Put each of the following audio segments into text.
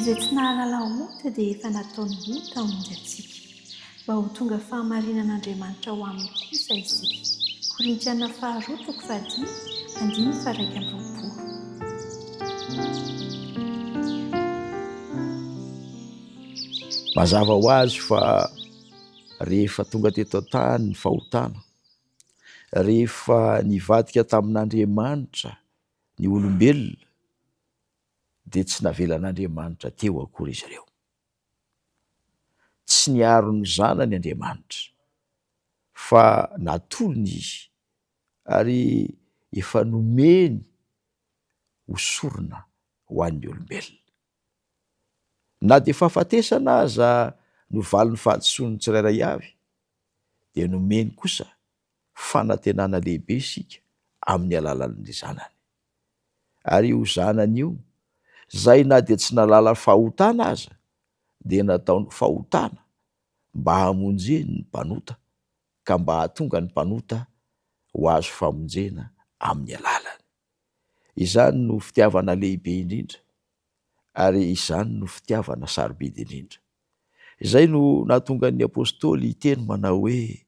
Izay tsy nahalala ota dia efa nataony ota hamonjy antsika, mba ho tonga fahamarinan'Andriamanitra ao aminy kosa isika. Korintiana faharoa toko fahadimy andininy faha-21. Mazava ho azy fa rehefa tonga teto an-tany ny fahotana, rehefa nivadika tamin'Andriamanitra ny olombelona dia tsy navelan'Andriamanitra teo akory izy ireo. Tsy niaro ny zanany Andriamanitra fa natolony izy ary efa nomeny ho sorona ho an'ny olombelona. Na dia fahafatesana aza no valin'ny fahadisoan'ny tsirairay avy, dia nomeny kosa fanantenana lehibe isika amin'ny alalan'ny Zanany. Ary io Zanany io, izay na dia tsy nahalala fahotana aza, dia nataony fahotana mba hamonjeny ny mpanota, ka mba hahatonga ny mpanota ho azo famonjena amin'ny alalany. Izany no fitiavana lehibe indrindra ary izany no fitiavana sarobidy indrindra. Izay no nahatonga ny apostoly hiteny manao hoe,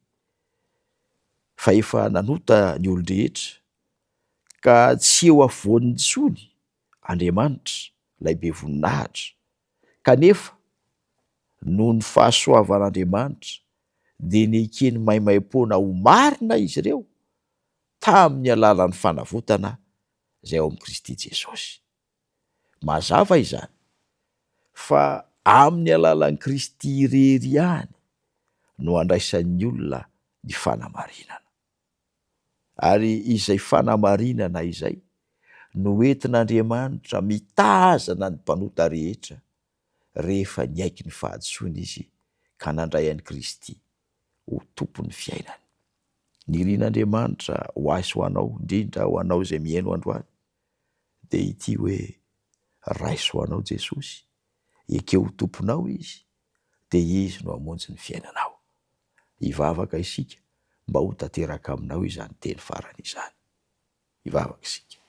Fa efa nanota ny olon-drehetra, ka tsy eo afovoany intsony Andriamanitra, ilay be voninahitra, kanefa noho ny fahasoavan'Andriamanitra dia nekeny maimaimpoana ho marina izy ireo tamin'ny alalan'ny fanavotana izay ao amin'i Kristy Jesosy. Mazava izany fa amin'ny alalan'i Kristy irery ihany no andraisan'ny olona ny fanamarinana. Ary izay fanamarinana izay no entin'Andriamanitra mitazana ny mpanota rehetra rehefa niaiky ny fahadisoany izy ka nandray an'i Kristy ho Tompon'ny fiainany. Nirin'Andriamanitra ho ahy sy ho anao, indrindra ho anao izay mihaino androany, dia ity hoe, Raiso ho anao Jesosy, ekeo ho Tomponao Izy, dia Izy no hamonjy ny fiainanao. Hivavaka isika mba ho tanteraka aminao izany teny farany izany. Hivavaka isika.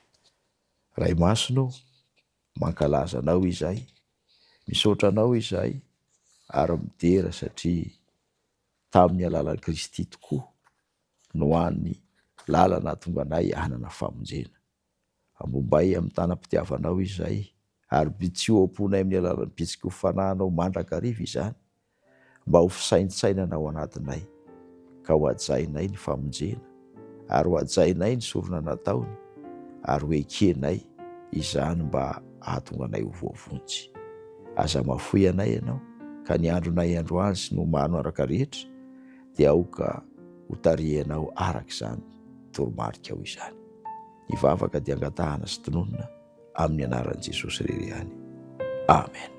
Ray Masina ô, mankalaza Anao izahay, misaotra Anao izahay ary midera satria tamin'ny alalan'i Kristy tokoa no hany lalana hahatonga anay hanana famonjena. Ambombay amin'ny tanam-pitiavanao izahay ary bitsio ao am-ponay amin'ny alalan'ny bitsiky ho fanahinao mandrakariva izany mba ho fisaintsainana ao anatinay ka ho hajainay ny famonjena ary ho hajainay ny sorona nataony ary ho ekenay izany mba hahatonga anay ho voavonjy. Aza mahafoy anay Ianao, ka ny andronay androany sy ny omaly araka rehetra dia aoka ho tarihanao araka izany toromarikao izany. Ny vavaka dia angatahana sy tononina amin'ny anaran'i Jesosy irery ihany. Amen.